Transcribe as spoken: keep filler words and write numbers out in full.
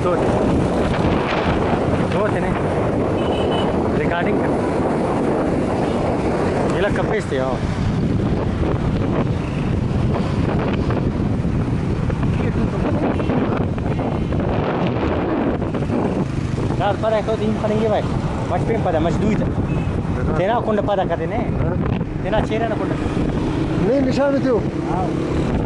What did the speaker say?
تو تو تینے ریکارڈنگ کر۔ گلا کپیس تے، ہاں۔ دار پدا تو دیم خننگے بھائی۔ مچ پین پدا، مچ دوئی تا۔ تینا کنڈ پدا کتنے؟ تینا چہرہ نا کنڈ۔ نہیں، نشان تیو۔ ہاں۔